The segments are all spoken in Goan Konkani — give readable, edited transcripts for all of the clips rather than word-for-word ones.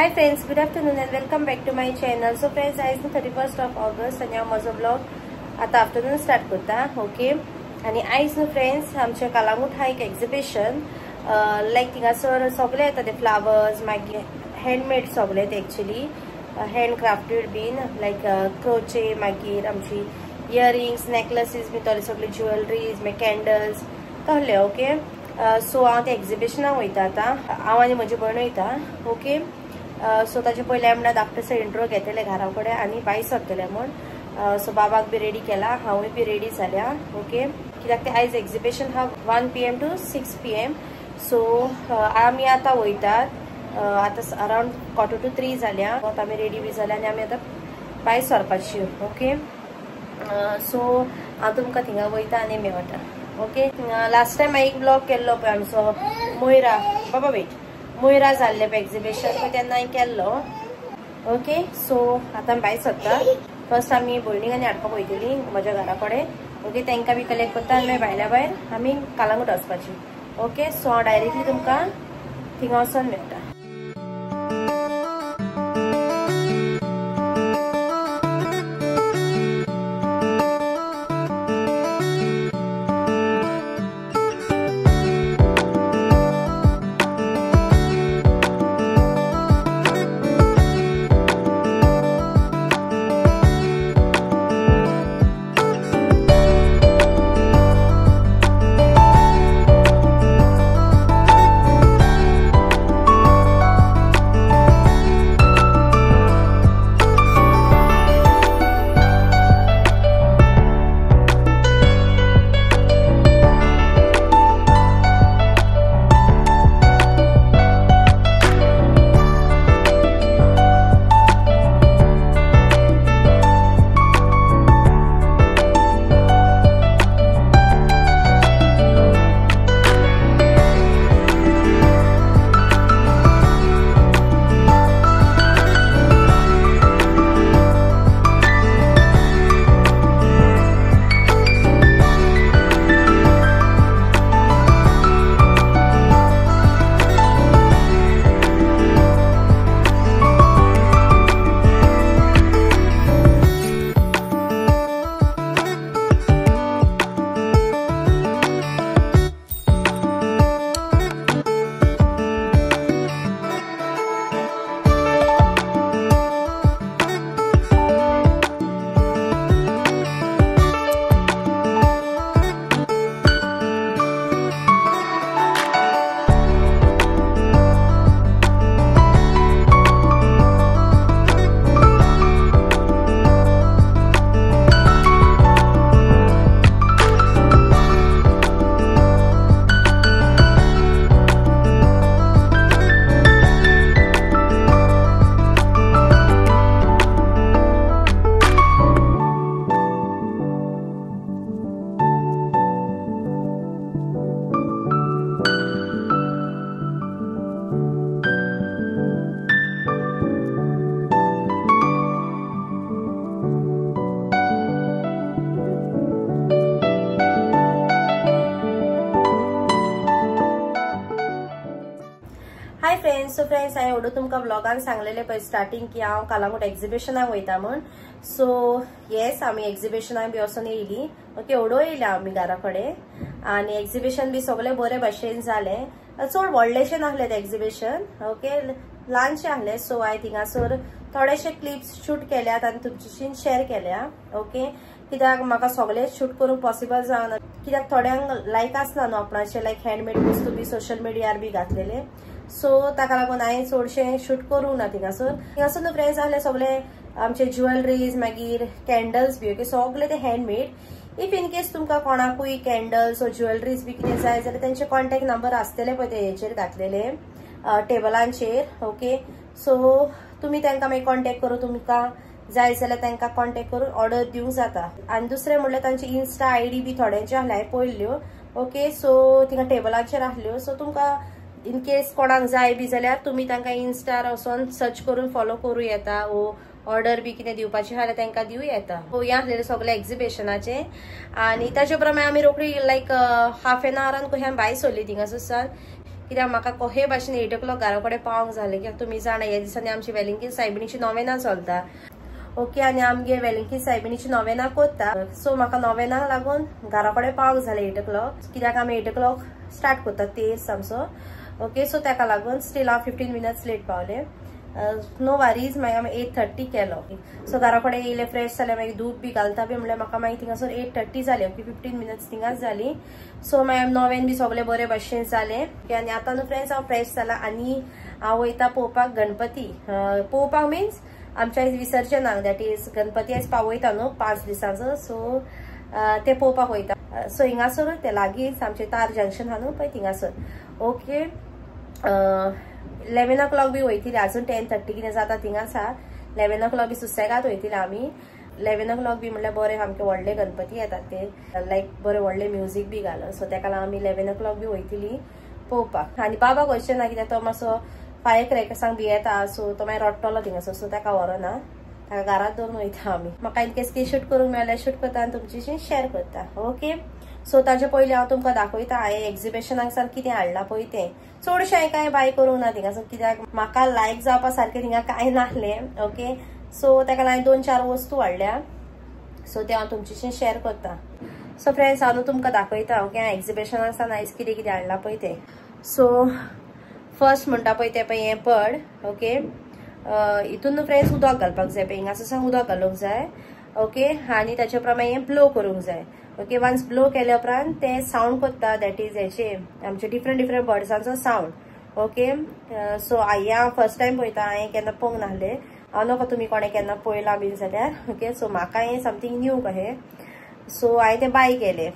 Hi friends, good afternoon and welcome back to my channel. So friends, आयज 31st of August आनी हांव म्हजो ब्लॉग आतां आफ्टरनून स्टार्ट करता. ओके, आनी आयज न्हू फ्रेंड्स आमच्या कालांगूट हा एक एक्झिबिशन लायक थिंगासर सगळे येता ते फ्लावर्स, मागीर हँडमेड सगळे ते एक्चुली हँड क्राफ्टेड बीन लायक क्रोचे, मागीर आमची इयरिंग्स, नेकलेसीस बी तसले सगळे ज्युएलरीज, मागीर कॅन्डल्स तसले. ओके, सो हांव ते एक्झिबिशनाक वयता आतां, हांव आनी म्हजी भयण वयता. ओके, सो ताचे पयले आमी धाकटेसो इंट्रो घेतले घरा कडेन आनी भायर सरतले म्हूण. सो बाबाक बी रेडी केला, हांवूय बी रेडी जाल्या. ओके, कित्याक ते आयज एक्झिबिशन हा 1 PM to 6 PM. सो आमी आतां वयतात, आतां अरावंड 2:45 जाल्या. आतां आमी रेडी बी जाल्या आनी आमी आतां भायर सरपाची. ओके, सो हांव तुमकां थिंगा वयता आनी मेळटा. ओके, लास्ट टायम हांवें एक ब्लॉग केल्लो पळय आमचो मोयरा, बाबा वेट, मोयरा जाल्लें पळय एक्झिबिशन, पळय तेन्ना हांवें केल्लो. ओके, सो आतां आमी भायर सरता. फर्स्ट आमी भयणीक आनी हाडपाक वयतली म्हज्या घरा कडेन. ओके, तांकां बी कलेक्ट करता आनी मागीर भायल्या भायर आमी कालांगूट वचपाची. ओके, सो हांव डायरेक्टली तुमकां थिंगा वचोन मेळटा. हाय फ्रेंड्स, सो फ्रेंड्स हांवें एवढो तुमकां ब्लॉगान सांगलेलें पळय स्टार्टींग की हांव कालांगूट एक्झिबिशनाक वयता म्हूण. सो येस, आमी एक्झिबिशनाक बी वचोन येयली. ओके, एवढो येयल्या आमी घरा कडेन आनी एक्झिबिशन बी सगळें बरे भाशेन जालें. चड व्हडलेशें नासलें तें एक्झिबिशन. ओके, ल्हानशें आहलें. सो हांवें थिंगासर थोडेशे क्लिप्स शूट केल्यात आनी तुमच्याशी शेअर केल्या. ओके, कित्याक म्हाका सगळें शूट करूंक पॉसिबल जावना, कित्याक थोड्यांक लायक आसना न्हू आपणाचे लायक हँडमेड वस्तू बी सोशल मिडियार बी घातलेले. सो ताका लागून हांवें चडशें शूट करूंक ना थिंगासर. थिंगासर न्हू फ्रेंड्स आहले सगळे आमचे ज्युएलरीज, मागीर कॅन्डल्स बी. ओके, सगळे ते हँडमेड. If in case तुमकां कोणाकूय कॅन्डल्स ओ ज्युएलरीज बी कितें जाय जाल्यार तेंचे कॉन्टॅक्ट नंबर आसतले पळय ते हेचेर घातलेले टेबलांचेर. ओके, सो तुमी तांकां मागीर कॉन्टॅक्ट करून तुमकां जाय जाल्यार तांकां कॉन्टॅक्ट करून ऑर्डर दिवंक जाता. आनी दुसरें म्हणल्यार तांची इन्स्टा आयडी बी थोड्यांच्यो आहले हांवें पळयल्ल्यो. ओके, सो थिंगा टेबलाचेर आहल्यो. सो तुमकां इन केस कोणाक जाय बी जाल्यार तुमी तांकां इन्स्टार वचोन सर्च करून फॉलो करूं येता ओ ऑर्डर बी कितें दिवपाचें जाल्यार तांकां दिवं येता. हें आसलेलें सगळें एक्झिबिशनाचें. आनी ताचे प्रमाणे आमी रोखडी लायक हाफ एन आवरान खंय आमी भायर सरली थिंगासर. कित्याक म्हाका कोहे भाशेन 8 o'clock घरा कडेन पावंक जालें. कित्याक तुमी जाणा ह्या दिसांनी आमची वेलिंकी सायबिणीची नोवेना चलता. ओके, आनी आमगे वेलिंकी सायबिणीची नोवेना कोत्ता. सो म्हाका नोवेनाक लागून घरा कडेन पावंक जालें 8 o'clock. कित्याक आमी 8 o'clock start करता तेर्स आमचो. ओके, सो ताका लागून स्टील हांव 15 मिनट्स लेट पावलें. नो वरीज, मागीर आमी 8:30 केलो. सो घरा कडेन येयले, फ्रेश जालें, मागीर धूप बी घालता बी म्हणल्यार म्हाका मागीर थिंगासर 8:30 जालें. ओके, 15 मिनट्स थिंगाच जाली. सो मागीर नोवेन बी सगळें बरे भाशेन जालें. ओके, आनी आतां न्हू फ्रेंड्स हांव फ्रेश जाला आनी हांव वयता पळोवपाक गणपती. पळोवपाक मिन्स आमच्या विसर्जनाक, that is Ganpati आयज पावयता न्हू 5 दिसांचो. सो ते पळोवपाक वयता. सो हिंगासर ते लागींच आमचे तार जंक्शन आहा न्हू पळय थिंगासर. ओके, 11 o'clock बी वयतली. अजून 10:30 कितें जाता थिंगाच आहा. 11 o'clock बी सुसेगाद वयतली आमी. 11 o'clock बी म्हणल्यार बरे सामके व्हडले गणपती येतात ते, लायक बरे व्हडले म्युजीक बी घालून. सो तेका लागून आमी 11 o'clock बी वयतली पळोवपाक. आनी बाबाक वचचें ना कित्याक तो मातसो फायर क्रॅकर्सांक बी येता. सो तो मागीर रडटलो थिंगासर. सो ताका व्हरना, ताका घरांत दवरून वयता आमी. म्हाका इनकेस कितें शूट करूंक मेळ्ळ्यार शूट करता आनी तुमच्याशी शेअर करता. ओके, सो ताजे पयलीं हांव तुमकां दाखयता हांवें एग्जिबिशनाक सावन कितें हाडलां पळय तें. चडशें हांवें कांय बाय करूंक ना थिंगासर कित्याक म्हाका लायक जावपा सारकें थिंगा कांय नासलें. ओके, सो ताका लागून 2-4 वस्तू हाडल्या. सो ते हांव तुमच्याशी शेअर करता. सो फ्रेंड्स हांव तुमकां दाखयता. ओके, हांवें एग्जिबिशनाक सावन आयज कितें कितें हाडलां पळय तें. सो फर्स्ट म्हणटा पळय तें पळय हें बर्ड. ओके, हितून फ्रेंड्स उदक घालपाक जाय. पळय हिंगासर सावन उदक घालूंक जाय. ओके, आनी ताचे प्रमाणे हें ब्लो करूंक जाय. ओके, वन्स ब्लो केल्या उपरांत तें सावंड करता, that is हेचे आमचे डिफरंट डिफरंट बर्ड्सांचो सावंड. ओके, सो हांव फर्स्ट टायम पळयता, हांवें केन्ना पळोवंक नासलें. हांव नको तुमी कोणें केन्ना पळयलां बीन जाल्यार. ओके, सो म्हाका हें समथींग न्यू कहें. सो हांवें तें बाय केलें.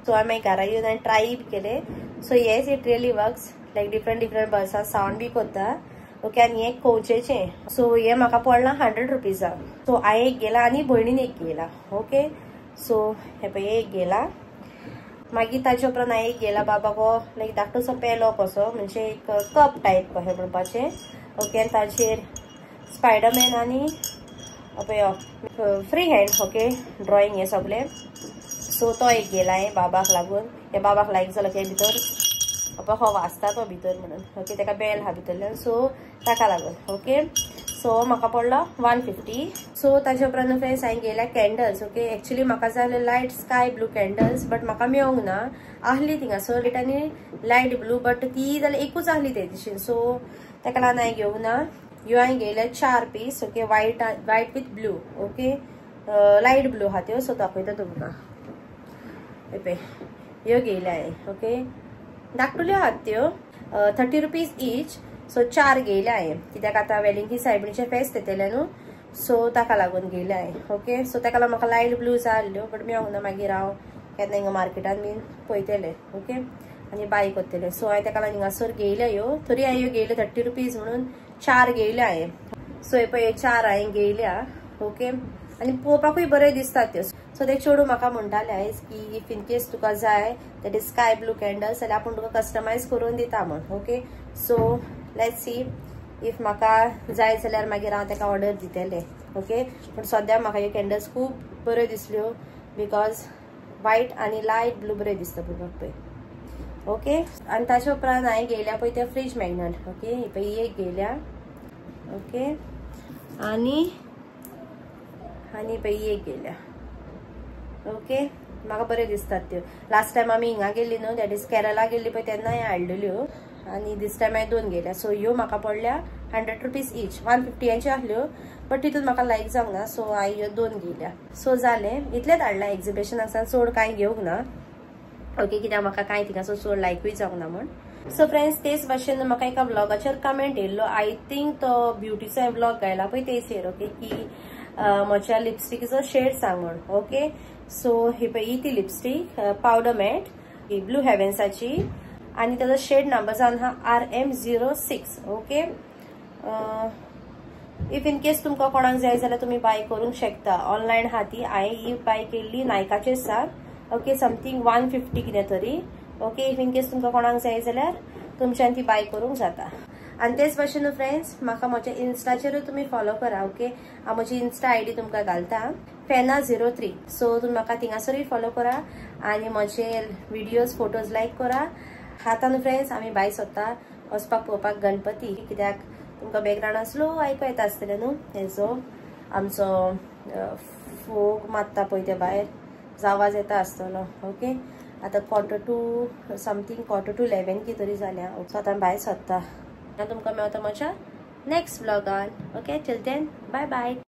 सो हांवें मागीर घरा येवन हांवें ट्राय बी केलें. So yes, it really works, like different different बर्ड्सां sound बी करता. ओके, आनी हें कंवचेचें. सो हें म्हाका पडलां 100 रुपीजाक. सो हांवें एक घेला आनी भयणीन एक घेला. ओके, सो हें पळय एक घेला. मागीर ताचे उपरांत हांवें एक घेला बाबा गो लायक धाकटोसो पेलो कसो, म्हणजे एक कप टायप कशें म्हणपाचें. ओके, आनी ताचेर स्पायडरमॅन आनी पळय फ्री हँड. ओके, ड्रॉइंग हें सगळें. सो तो एक घेला हांवें बाबाक लागून. हे बाबाक लायक जालो की भितर हो वाचता तो भितर म्हणून. ओके, ताका बेल आहा भितरल्यान, सो ताका लागून. ओके, सो म्हाका पडलो 150. सो ताजे उपरांत फ्रेंड्स हांवें घेयल्या कॅन्डल्स. ओके, एक्चुली म्हाका जाय आसले light sky blue candles, but म्हाका मेळोंक ना. आहली थिंगासर रेट आनी लायट ब्लू, बट ती जाल्यार एकूच आहली ते दिशेन. सो ताका लागून हांवें घेवंक ना. ह्यो हांवें घेयल्या 4 piece. Okay, white white with blue. Okay, light blue आहा त्यो. सो दाखयता तुमकां. पळय ह्यो घेयल्या हांवें. ओके, धाकटुल्यो आहात त्यो, 30 रुपीज ईच. सो 4 घेयल्या हांवें कित्याक आतां वेलिंकी सायबिणीचें फेस्त येतलें न्हू, सो ताका लागून घेयल्या हांवें. ओके, सो ताका लागून म्हाका लायट ब्लू जाय आसल्यो, बट मेळोंक ना. मागीर हांव केन्ना हिंगा मार्केटान बीन पळयतलें. ओके, आनी बाय करतलें. सो हांवें ताका लागून हिंगासर घेयल्या ह्यो. तरी हांवें ह्यो घेयल्यो 30 रुपीज म्हणून 4 घेयल्या हांवें. सो हे पळय 4 हांवें घेयल्या. ओके, आनी पळोवपाकूय बऱ्यो दिसतात त्यो. सो ते चेडूं म्हाका म्हणटाले आयज की if in case तुका जाय that is sky blue candles जाल्यार आपूण तुका कस्टमायज करून दिता म्हण. Okay, so let's see if म्हाका जाय जाल्यार मागीर हांव ताका ऑर्डर दितलें. ओके, पूण सद्या म्हाका ह्यो कॅन्डल्स खूब बऱ्यो दिसल्यो because white आनी लायट ब्लू बऱ्यो दिसता पळोवपाक पळय. ओके, आनी ताच्या उपरांत हांवें घेयल्या पळय ते फ्रीज मॅग्नेट. ओके, ही पळय एक घेयल्या. ओके, आनी आनी पळय एक घेयल्या. ओके, म्हाका बऱ्यो दिसतात त्यो. लास्ट टायम आमी हिंगा गेल्ली न्हू, that is Kerala गेल्ली पळय तेन्ना हांवें हाडलेल्यो, आनी दीस टायम हांवें 2 घेयल्या. सो ह्यो म्हाका पडल्या 100 रुपीज ईच. 150 आसल्यो, बट तितून म्हाका लायक जावंक ना. सो हांवें ह्यो 2 घेयल्या. सो जालें, इतलेंच हाडलां एग्जिबिशनाक सावन, चड कांय घेवंक ना. ओके, कित्याक म्हाका कांय थिंगासर चड लायकूय जावंक ना म्हण. सो फ्रेंड्स, तेच भाशेन म्हाका एका व्लॉगाचेर कमेंट येयल्लो. I think तो ब्युटीचो व्लॉग घायला पळय तेचेर. ओके, की म्हज्या लिपस्टिकीचो शेड सांग म्हण. ओके, सो ही पळय ही ती लिपस्टीक पावडर मॅट ही ब्लू हेवन्साची, आनी ताजो शेड नंबर जावन आहा RM06. Okay, if in case तुमकां कोणाक जाय जाल्यार तुमी बाय करूंक शकता. ऑनलायन आहा ती. हांवें ही बाय केल्ली नायकाचेर सावन. ओके, समथींग 150 कितें तरी. ओके, if in case तुमकां कोणाक जाय जाल्यार तुमच्यान ती बाय करूंक जाता. आनी तेच भाशेन फ्रेंड्स म्हाका म्हज्या इन्स्टाचेरूय तुमी फॉलो करा. ओके, हांव म्हजी इन्स्टा आयडी तुमकां घालता, fena03. सो तुमी म्हाका थिंगासरूय फॉलो करा आनी म्हजे व्हिडियोज फोटोज लायक करा. आतां न्हू फ्रेंड्स आमी भायर सोदता वचपाक पळोवपाक गणपती, कित्याक तुमकां बॅकग्रावंडान स्लो आयको येता आसतलें न्हू हेजो आमचो फोग मारता पळय ते भायर आवाज येता आसतलो. ओके आतां 10:45 कितें तरी जाल्या. सो आतां भायर सोदता. तुमकां मेळटा म्हज्या next ब्लॉगान. Okay till then bye bye.